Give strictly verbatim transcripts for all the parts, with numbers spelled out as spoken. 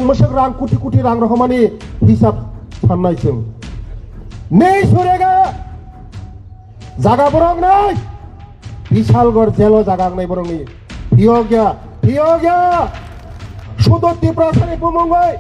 Mwswk rang kuti kuti rang rohormani hisab sannai chwng. Nei surega jaga borok nai. Bishalgor jelo jaga wngnai borokni. Phiyokya, phiyokya. Sudo Tiprasani bumungwi,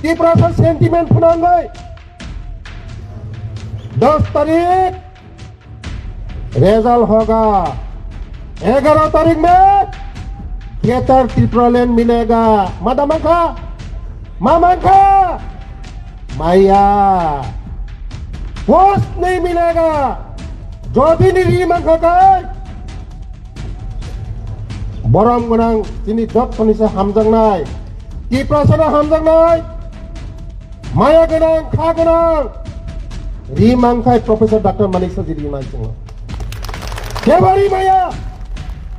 Tiprasa sentiment phwnangwi. Dos tarik result hoga. Egaro tarik me Greater Tipraland milega. Mada mangkha? Ma mangkha? Maya. Post nahi milega. Jodi ni ri mangkha kai. Borom gwnang chini jottoni se hamjaknai. Tiprasano hamjaknai. Maya gwnang, kha gwnang. Ri mangkhai Professor Doctor Manik Saha ji ri mangsingo. Kebari maya.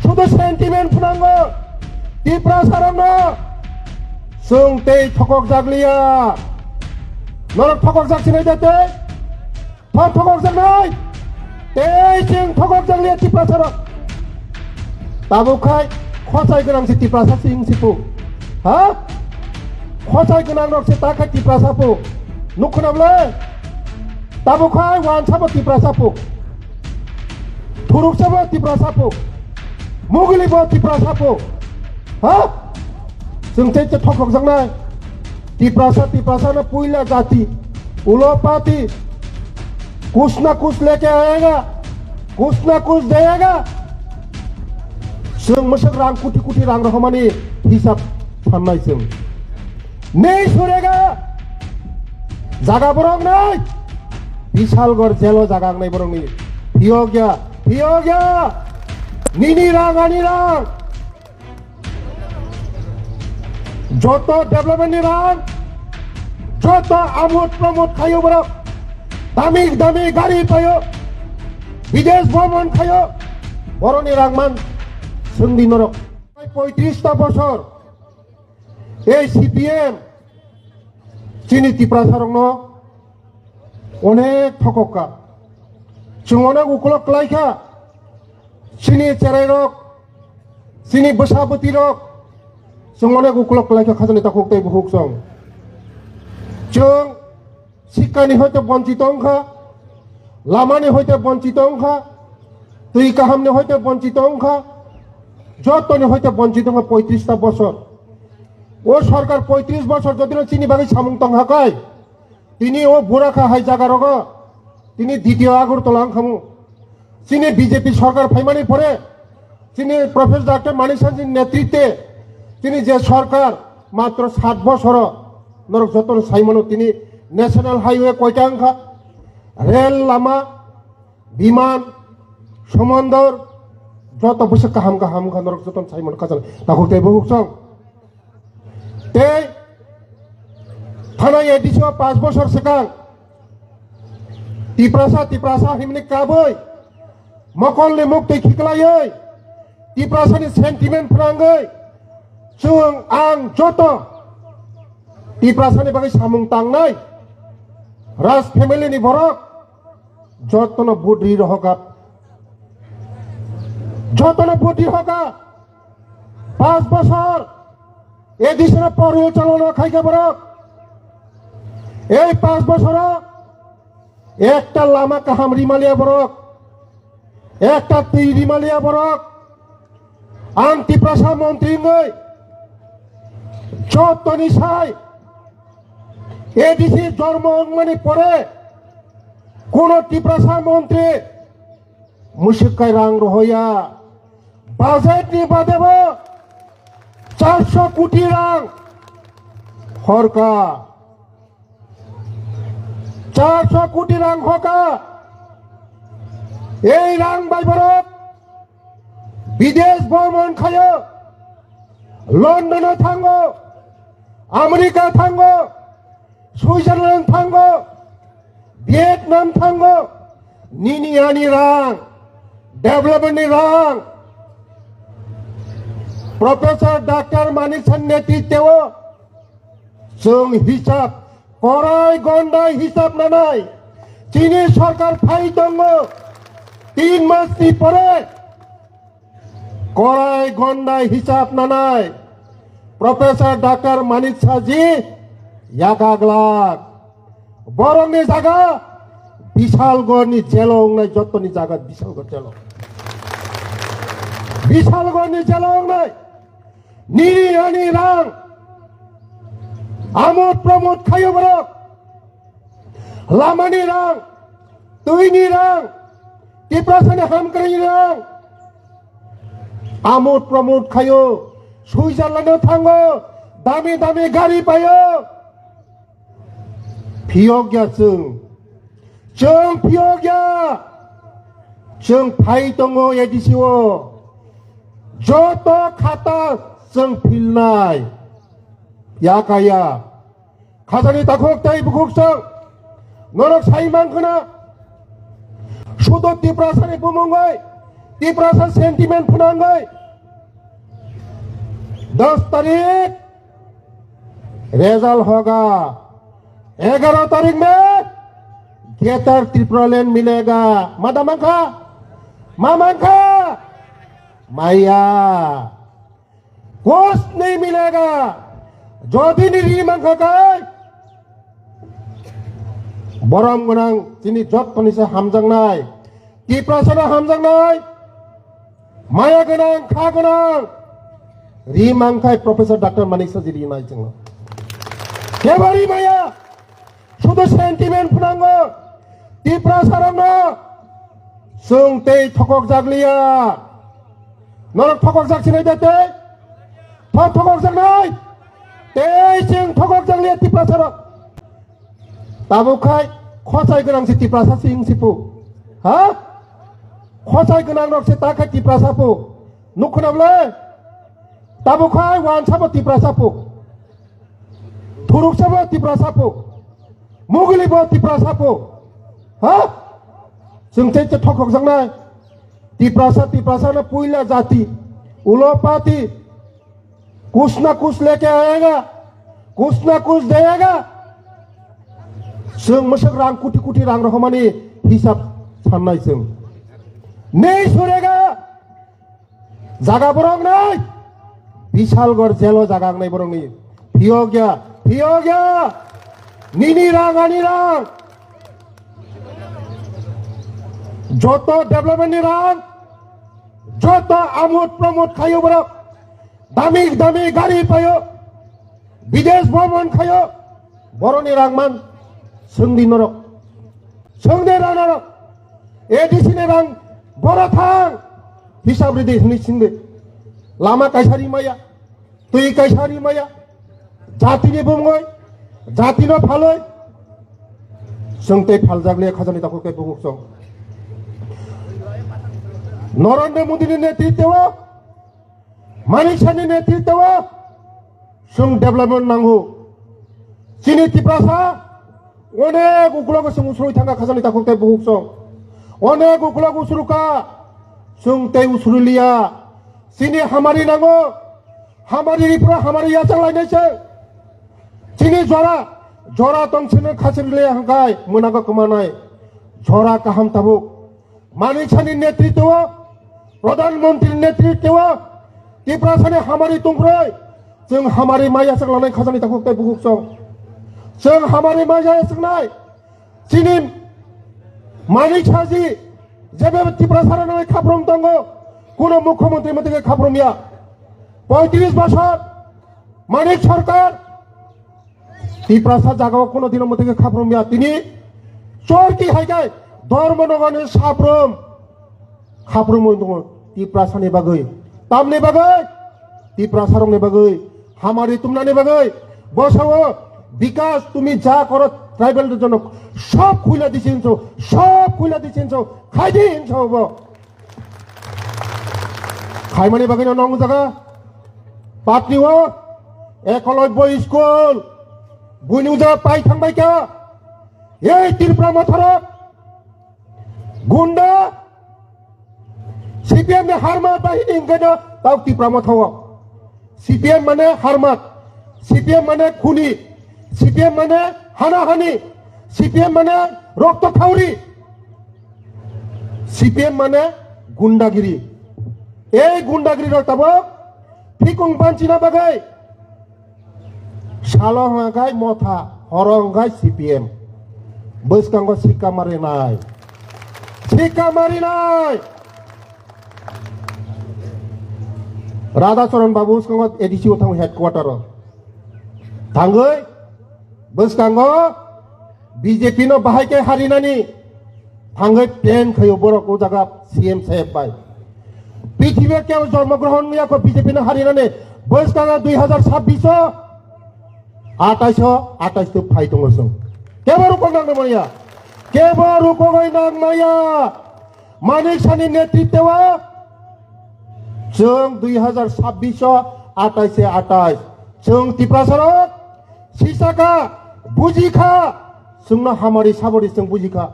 Sudo sentiment phwnango. Tiprasarokno. Chwng tei thokok jakliya. Norok thokok jak sinai de tei? Tho thokok jaknai. Tei chwng thokok jakliya Tiprasarok. Tabuk khai khosai gwnang se Tiprasa se wng sipu. Ha? Khosai gwnang rok se ta khai Tiprasa pu. Nuk khna bwle? Tabuk khai wansa bo Tiprasa pu. Thuruksa bo Tiprasa pu. Mugili bo Tiprasa pu. Ha? Chwng tei tei thokok jaknai. Tiprasa, Tiprasa na puila jati. Ulo pati. Kuch na kuch leke aayega. Kuch na kuch deyega. Chwng mwswk rang kuti kuti rang rohormani hisab sannai chwng. Nei surega. Jaga borok nai. Bishalgor jelo jaga wngnai borokni. Phiyokya, phiyokya. Nini rang, ani rang. Joto development ni rang, joto amut pramut khayo borok, dami dami gari payo, bidesh bhromon khayo, boroni rang man, sengdi norok. Poitris ta bosor, ei C P M, chini Tiprasa rokno onek thokok kha. Chwng onek ukulok kwlai kha. Chini cherai rok, chini bwsa bwtwi rok, chwng onek ukulok kwlai kha khajani takhuk tei bukhuk chwng. Chwng sikkani hoite bonchito wng kha, lamani hoite bonchito wng kha, twi kahamni hoite bonchito wng kha, jottoni hoite bonchito wng kha poitris ta bosor. O sorkar poitris bosor jodino chini bagwi samung tong ha kai, tini o bura kha hai jaga rogo, tini ditiyo Agartala wng khamu. Chini B J P sorkar phaimani pore, chini Professor Doctor Manik Saha ni netritwe, chini je sorkar matro sat bosoro norok jotono saimano tini national highway koita wng kha, rel lama, biman, somondor, joto bwswk kaham kaham wng kha norok jotono saimano khajal takhuk tei bukhuk chwng. Tei thana A D C o panch bosor swkang Tiprasa, Tiprasa himni kabui mokolni muktwi khiklaiwi Tiprasani sentiment phrangwi chwng ang joto Tiprasani bagwi samung tangnai Raj family ni borok jotono budri rohokha, jotono budri hokha. Panch bosor A D C no poryo chalona khaikha borok. Ei panch bosoro ekta lama kaham rimaliya borok, ekta twi rimaliya borok. Ang Tiprasa montri wngwi jotoni sai A D C jormo wngmani pore kuno Tiprasa montri mwswk kai rang rohoya. Budget ni bade bo charso koti rang horka. Charso koti rang hoka. Ei rang bai borok bidesh bhromon khayo. London o thango, America thango, Switzerland thango, Vietnam thango, nini ani rang, development ni rang. Professor Doctor Manik Saha ni netritwo chwng hisab, korai gondai hisab nanai. Chini sorkar phai tongo, tin mas ni pore korai gondai hisab nanai. Professor Doctor Manik Saha ji yakaglak. Borokni jaga Bishalgarh ni jelo wngnai, jotoni jaga Bishalgarh jelo. Bishalgarh ni jelo wngnai. Nini ani rang amod pramod khaio borok. Lamani rang, twini rang, Tiprasani hamkrai rang. Amod pramod khaio, Switzerland-o thango, dami dami gari paio. Phiyokya chwng, chwng phiyokya, chwng phai tongo A D C o, joto khata chwng philnai, yakaya. Khajani takhuk tei bukhuk chwng norok sai mankha na, sudo Tiprasani bumungwi, Tiprasa sentiment phwnangwi, dos tarik result hoga, egaro tarik me Greater Tipraland milega. Mada mankha? Ma mankha? Maya. Kuch nahi milega. Jodi nini ri mankha kai, borom gwnang chini jotoni se hamjaknai, Tiprasano hamjaknai, maya gwnang, kha gwnang ri mankhai Professor Doctor Manik Saha ji rinai chwngno. Kebari maya. Sudo sentiment phwnango Tiprasarokno. Chwng tei thokokjakliya. Norok thokokjak sinai de tei? Tho thokokjaknai? Tei chwng thokokjakliya Tiprasarok. Tabuk khai khosai gwnang se Tiprasa se wng si pu. Ha? Khosai gwnang rok se ta khai Tiprasa pu. Nuk khna bwle? Tabuk khai wansa bo Tiprasa pu. Thuruksa bo Tiprasa pu, Muguli bo Tiprasa pu. Ha? Chwng tei tei thokokjaknai. Tiprasa, Tiprasa no puila jati. Ulo pati. Kuch na kuch leke aayega. Kuch na kuch deyega. Chwng mwswk rang kuti kuti rang rohormani hisab sannai chwng. Nei surega. Jaga borok nai. Bishalgarh jelo jaga wngnai borokni. Phiyokya, phiyokya. Nini rang, ani rang. Joto development ni rang. Joto amud pramud khayo borok. Dami dami gari payo. Bidesh bhomon khayo. Boroni rang man, swngdi norok. Swngdi rang norok. A D C ni rang, boro thang. Hisab ridi hwnwi swngdi. Lama kaisa ri maya, twi kaisa ri maya. Jatini bumungwi, jatino phalwi. Chwng tei phaljak le khajani takhuk tei bukhuk chwng. Narendra Modi ni netritwo Manik Saha ni netritwo chwng development nango. Chini Tiprasa onek ukulogo chwng usrui thangkha khajani takhuk tei bukhuk chwng. Onek ukulogo usrukha chwng tei usrui liya. Chini hamari nango. Hamari ripro hamari yachang lainai se. Chini jora, jora tong chini khachir liya hangkai mwnago kwmanai. Jora kaham tabuk. Manik Saha ni netritwo, Pradhan Mantri ni netritwo, Tiprasani hamari tungproi, chwng hamari maya chwng lanai khajani takhuk tei bukhuk chwng. Chwng hamari maya chwngnai, chini Manik Saha ji, jebe Tiprasarok nai khaprom tongo, kuno mukhyamantri mantri khe khaprom ya. Poitris bosor, Manik Sarkar, Tiprasa jagao kuno dino motike khaprum ya tini. Chorki hai kai Dharmanagarni saprum khaprum tongo Tiprasani bagwi. Tamni bagwi? Tiprasarokni bagwi. Hamari tumnani bagwi. Bosao bikas tumi ja koro tribal jono sob khuila disi hinso, sob khuila disi hinso, khaidi hinso bo. Khaimani bagwino nong jaga patni o Ekolobya school buini jaga pai thangbai kha. Ei Tripura mothorok gunda C P M ni harma bahini hingkhe no tau Tripura mothorok. C P M mane harmat, C P M mane khuni, C P M mane hanahani, C P M mane rokto khauri, C P M mane gundagiri. Ei gundagiri rok tabok phikung banchina bagwi, Salo hwnka khai Motha, horo hwnka khai C P M. Bwskango sikka marinai. Sikka marinai. Radhacharan Babu bwskango A D C o thango headquarter o. Thangwi bwskango B J P no bahai khe harinani thangwi plan khayo borok o jaga C M saheb bai. Prithibi kebo jormo grohon ya kho B J P no harinani bwskango dui hazar sabbish o atais o atais to phai tongo chwng. Kebo rukok nang maya. Kebo rukogoi nang maya. Manik Sahni netritwo chwng dui hazar sabbish o atais se atais. Chwng Tiprasarok sisaka, bujikha, chwngno hamari sabori chwng bujikha.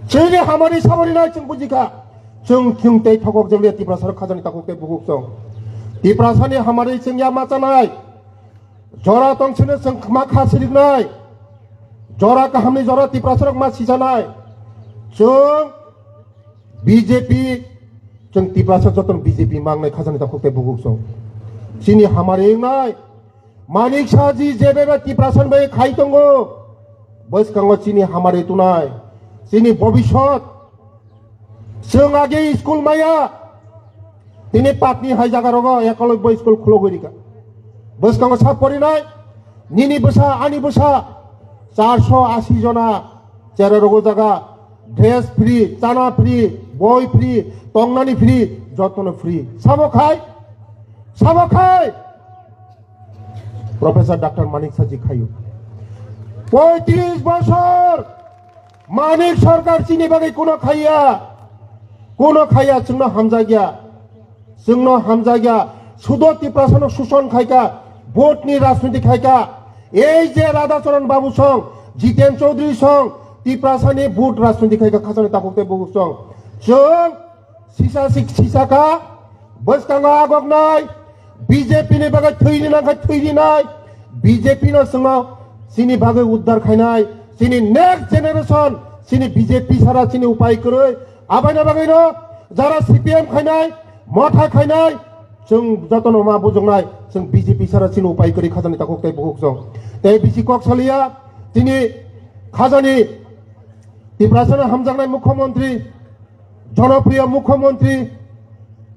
Chwngni hamari sabori nai chwng bujikha. Chwng chwng tei thokok jenglia Tiprasarok khajani takhuk tei bukhuk chwng. Tiprasani hamari chwng ya machanai. Jora tongsino chwng ma kha siriknai. Jora kahamni jora Tiprasarok ma sichanai. Chwng B J P, chwng Tiprasa jotono B J P mangnai khajani takhuk tei bukhuk chwng. Chini hamari wngnai. Manik Sahji jebebe Tiprasan bai khai tongo. Bwskango chini hamari tunai. Chini bobisot. Chwng age school maya. Tini patni hai jaga rogo ekolog bo school khulogwi rika. Bwskango sa porinai. Nini bwsa, ani bwsa. Charso asi jona. Chera rogo jaga. Dress free, chana free, boi free, tongnani free, jotono free. Sabo khai? Sabo khai? Professor Doctor Manik Sahji khayo. Poitris bosor Manik Sarkar chini bagwi kuno khaiya. Kuno khaiya, chwngno hamjakya. Chwngno hamjakya. Sudo Tiprasano suson khaika. Vote ni rajniti khaika. Ei je Radhacharan Babu song, Jiten Chaudhary song, Tiprasani vote rajniti khaika khajani takhuk tei bukhuk song. Chwng sisa sik sisa ka, bwskango agoknai, B J P ni bagwi thwi rinang khai thwi rinai, B J P no chwngno chini bagwi uddar khainai, chini next generation, chini B J P sara chini upai kwrwi, abaina bagwino jara C P M khainai, Motha khainai, chwng jotono ma bujoknai, chwng B J P sara chini upai kwrwi khajani takhuk tei bukhuk chwng. Tei bisi kok saliya, chini khajani Tiprasano hamjaknai Mukhyamantri, Jonopriyo Mukhyamantri,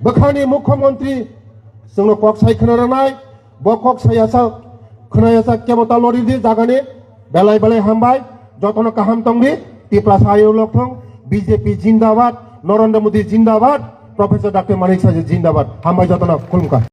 bwkhani Mukhyamantri, chwngno kok sai khwna rwnai, bo kok sai yasa khwna yasa kebo ta lori di jagani, belai belai hambai, jotono kaham tongdi, Tiprasa ayo lokthong, B J P jindabad, Narendra Modi jindabad, Professor Doctor Manik Sahji jindabad, hambai jotono khulumkha.